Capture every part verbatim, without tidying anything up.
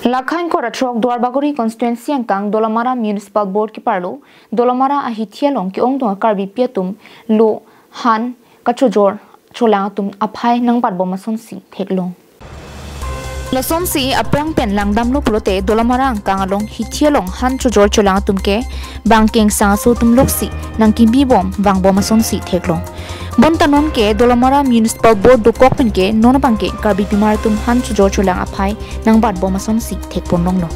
Lakha ingkoi ra throk Duarbagori constituency angkang Dolamara Municipal Board keparlo Dolamara ahithi along ke-ongdung a-Karbipi atum lo han kachojor cholang atum aphai nangbatbom asonsi theklong. Lasonsi aphrang pen langdamlo pulote Dolamara angkang along hithi along han chojor cholang atum ke bang kengsang aso atum loksi nangkebibom vangbom asonsi theklong. Bonta non ke Dolamara Municipal Board dokok pen ke non abang ke Karbi pimar atum han chojor cholang aphai nangbatbom asonsi thekponlonglo.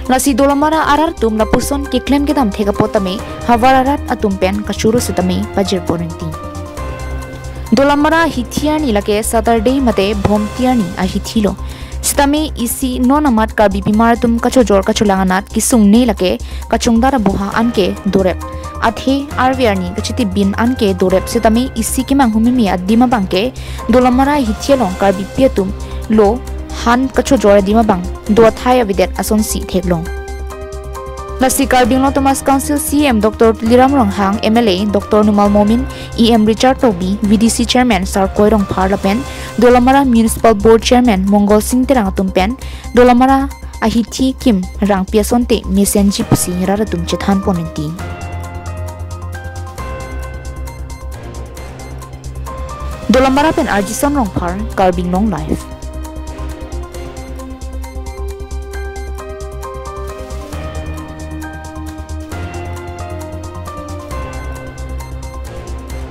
Lasi Dolamara arat atum lapuson keklem kedam thek apot tame havar arat atum pen kachoro setame pajirpon rinti. Dolamara hithi arni lake Saturday mate Bhomti arni ahithi lo. Setame isi non amat Karbi pimar atum kachojor kacholang anat kesungne lake kachongdar aboha anke dorep. Athe arve arni kachetibin anke dorep setame isi kemanghumeme adim abang ke Dolamara hithi along Karbipi atum lo han kachojor adim abang do athai avedet asonsi theklong. Lasi Karbi Anglong Autonomous Council C E M Doctor Tuliram Ronghang, M L A Doctor Numal Momin, E M Richard Tokbi, V D C Chairman Sarkoi Rongphar lapen Dolamara Municipal Board Chairman Mongol Sing Terang atum pen Dolamara ahithi kim rangpi asonte mesenji pusi rat atum chethanpon rinti. Dolamara pen Arjison Rongphar, Karbi Anglong Live.